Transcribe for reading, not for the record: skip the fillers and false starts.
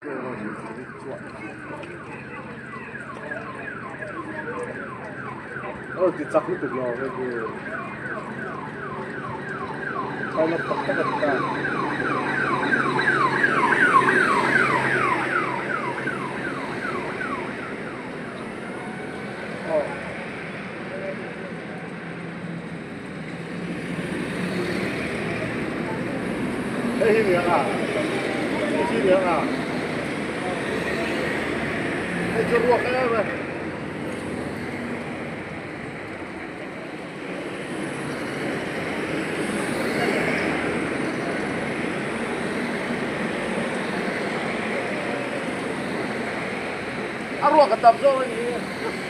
Aw ti chak lutuk lo hei chu pilot tak tak a ni ta. Aw. Hei hi niang a, hei hi niang a, hei chu ruak em e. A ruak a tam zawk a ni.